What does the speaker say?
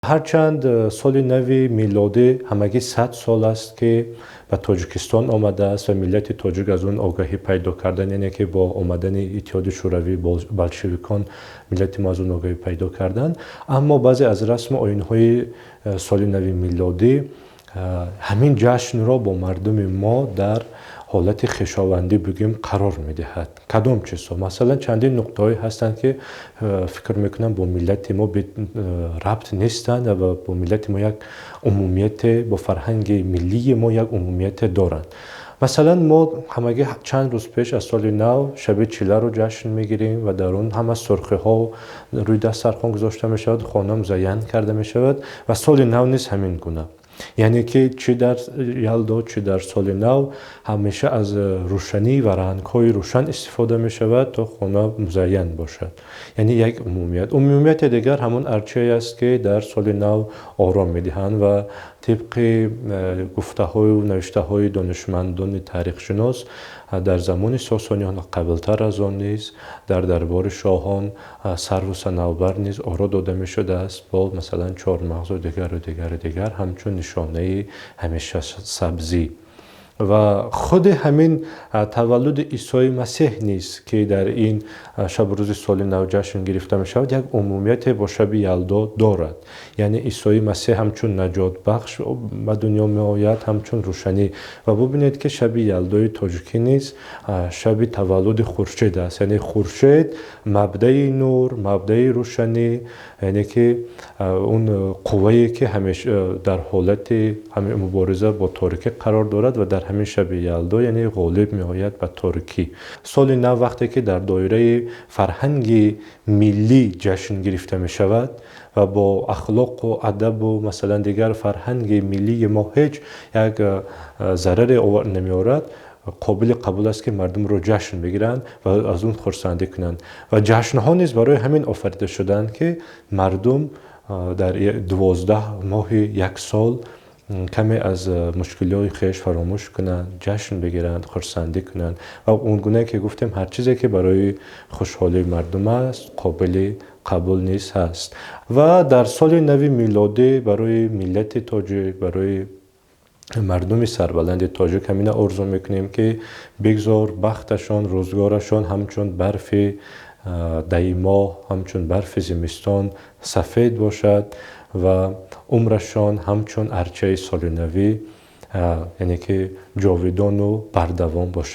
Ҳарчанд соли нави милодӣ ҳамагӣ 100 сол аст, ки ба Тоҷикистон омадааст ва миллати тоҷик аз он огаҳӣ пайдо кардан, яъне ки бо омадани Иттиҳоди Шӯравӣ, болшевикон миллати мо аз он огаҳӣ пайдо карданд, аммо баъзе аз расму оинҳои соли нави милодӣ ҳамин ҷашнро бо мардуми мо дар ҳолати хешовандӣ бигӯем қарор медиҳад. Кадом чизҳо? Масалан, чандин нуқтаҳое ҳастанд, ки фикр мекунам бо миллати мо рабт нестанд ва бо миллати мо як умумияте, бо фарҳанги миллии мо як умумияте доранд. Масалан, мо ҳамагӣ чанд рӯз пеш аз соли нав шаби Чиларо ҷашн мегирем ва дар он ҳама сурхиҳо рӯи дастархон гузошта мешавад, хона музайян карда мешавад ва соли нав низ ҳамин гуна. Яъне ки чӣ дар Ялдо, чӣ дар соли нав ҳамеша аз рӯшанӣ ва рангҳои рӯшан истифода мешавад, то хона музайян бошад. Яъне як умумият. Умумияти дигар ҳамон арчае аст, ки дар соли нав ором медиҳанд ва тибқи гуфтаҳою навиштаҳои донишмандони таърихшинос дар замони Сосониён ва қаблтар аз он низ дар дарбори шоҳон сарву санавбар низ оро дода мешудааст бо масалан чормағзу дигару дигару дигар, ҳамчун нишонаи ҳамешасабзӣ. Ва худи ҳамин таваллуди Исои Масеҳ низ, ки дар ин шабу рӯзи соли нав ҷашн гирифта мешавад, як умумияте бо шаби Ялдо дорад. Яъне Исои Масеҳ ҳамчун наҷотбахш ба дунё меояд, ҳамчун рӯшанӣ. Ва бубинед, ки шаби Ялдои тоҷикӣ низ шаби таваллуди хуршед аст. Яъне хуршед мабдаи нур, мабдаи рӯшанӣ, яъне ки он қуввае, ки ҳамеша дар ҳолати мубориза бо торикӣ қарор дорад ва дар ҳамин шаби Ялдо яъне ғолиб меояд ба торикӣ. Соли нав вақте ки дар доираи фарҳанги миллӣ ҷашн гирифта мешавад ва бо ахлоқу адабу масалан дигар фарҳанги миллии мо ҳеҷ як зараре намеорад, қобили қабул аст, ки мардумро ҷашн бигиранд ва аз он хурсандӣ кунанд. Ва ҷашнҳо низ барои ҳамин офарида шудаанд, ки мардум дар 12 моҳи як сол каме аз мушкилиҳои хеш фаромӯш кунанд, ҷашн бигиранд, хурсандӣ кунанд. Ва он гуна ки гуфтем, ҳар чизе ки барои хушҳолии мардум аст, қобили қабул низ ҳаст. Ва дар соли нави милодӣ барои миллати тоҷик, барои мардуми сарбаланди тоҷик ҳамина орзу мекунем, ки бигзор бахташон, рӯзгорашон ҳамчун барфи даймоҳ, ҳамчун барфи зимистон сафед бошад ва умрашон ҳамчун арчаи соли навӣ, яъне ки ҷовидону бардавом бошад.